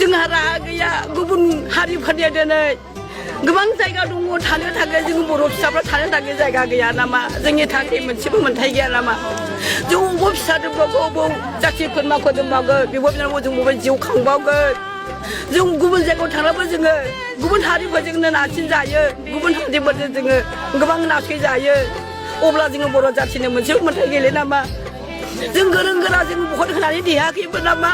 जोंहा राहा गैया गुबुन हारिफोरनिया दिनै गोबां जायगा दङ थानो थाखाय जों बर' फिसाफ्रा थानो थाखाय जायगा गैया नामा जोंनि थाखाय मोनसेबो मोनथाय गैया नामा जों अबाव फिसा दोनबावगौ अबाव जाथि खुरमाखौ दोनबावगोन बेबो बिनानाव जों बबे जिउ खांबावगोन जों गुबुन जायगायाव थांब्लाबो जोङो गुबुन हारिफोरजोंनो नारसिन जायो गुबुन हारिफोरजों जोङो गोबां नासय जायो अब्ला जोङो बर' जाथिनो मोनसेबो मोनथाय गैले नामा जों गोरों गोरा जों भट होनानै देहाखैमोन नामा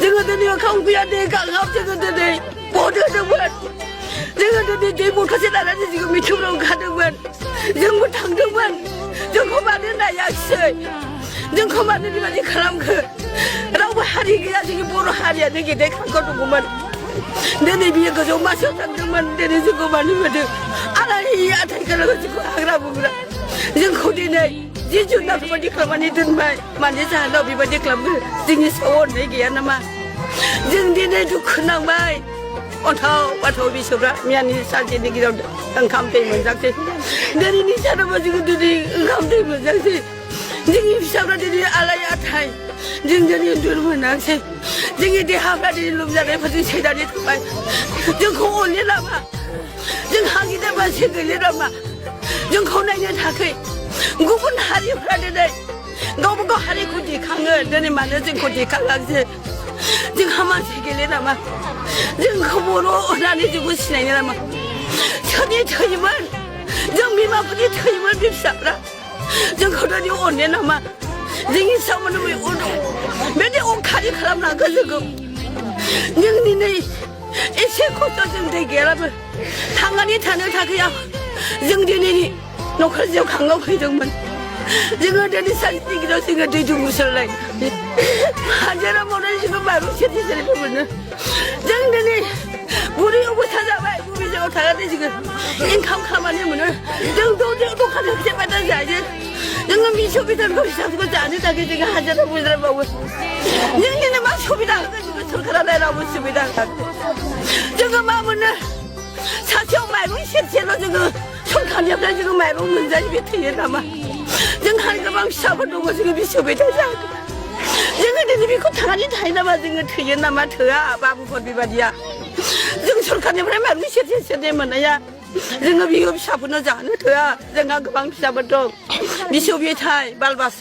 जोङो दिनै ओंखाम गैया दै गांहाब जोङो दिनै भट होदोंमोन जोङो दिनै दै बथलसे लानानै जोङो मिथिंफोराव ओंखारदोंमोन जोंबो थांदोंमोन जोंखौ मानो नायाखिसै जोंखौ मानो बेबायदि खालामखो रावबो हारि गैया जोंनि बर' हारियानो गेदेर खांखौ दङमोन दिनै बियो गोजौ मासियाव थांदोंमोन दिनै जोंखौ मानो होदों आलाय आथाय गोनां जोंखौ हाग्रा बंग्रा जोंखौ दिनै जिब जुनारफोरबायदि खालामनानै दोनबाय मानि जाहोनाव बेबायदि खालामो जोंनि सायाव अननाय गैया नामा जों दिनै दुखु नांबाय अन्थाव बाथाव बिसौफ्रा मैयानि सानसेनि गेजेराव ओंखाम दै मोनजासै दिनैनि सानावबो जोङो दिनै ओंखाम दै मोनजासै जोंनि फिसाफ्रा दिनै आलाय आथाय जों दिनै उन्दुनो मोनाखिसै जोंनि देहाफ्रा दिनै लोमजानायफोरजों सैनानै थांबाय जोंखौ अनले नामा जों हागिदे मानसि गैले नामा जोंखौ नायनो थाखाय गुबुन हारिफ्रा दिनै गावबा गाव हारिखौ दिखाङो दिनै मानो जोंखौ दिखांलांसै जोंहा मानसि गैले नामा जोंखौ बर' होननानै जोंखौ सिनायनो नामा सोरनि थैयोमोन जों बिमाफोरनि थैयोमोन बे फिसाफ्रा जोंखौ दिनै अनले नामा जोंनि सायाव बिदि अंखारि खालामलांगोन जोंखौ जों दिनै एसे खस्थ' जों दै गैयाब्लाबो थांनानै थानो थाखाय जों दिनैनि न'खर जिउ खाङाव फैदोंमोन जोङो दिनै सानसेनि गेजेराव जोङो दै दुंसोलाय हाजिरा मावनानै जोङो माइरं सेरसे सेरनै मोनो जों दिनै बुरै अबस्था जाबाय बबे जायगायाव थानानै जोङो इनकाम खालामनानै मोनो जों दखान होसे बायना जायो जोङो मिसौ बेदरखौ फिसाफोरखौ जानो थाखाय जोङो हाजिरा मुजिरा मावो जों दिनै मा सुबिदा होगोन जोङो सरकारा रावबो सुबिदा होआखै जोङो मा मोनो सासेयाव माइरं सेरसेल' जोङो सरकारनिफ्राय जोङो माइरं मोनजायो बे थैयो नामा जोंहा गोबां फिसाफोर दङ जोङो बिसौ बेदर जागोन जोङो दिनै बेखौ थांनानै थायो नामा जोङो थैयो नामा थोआ बाबुफोर बेबादिया जों सरकारनिफ्राय माइरं सेरसे सेरनै मोननाया जोङो बियो फिसाफोरनो जानो थोआ जोंहा गोबां फिसाफोर दं बिसौ बेथाय बाल बास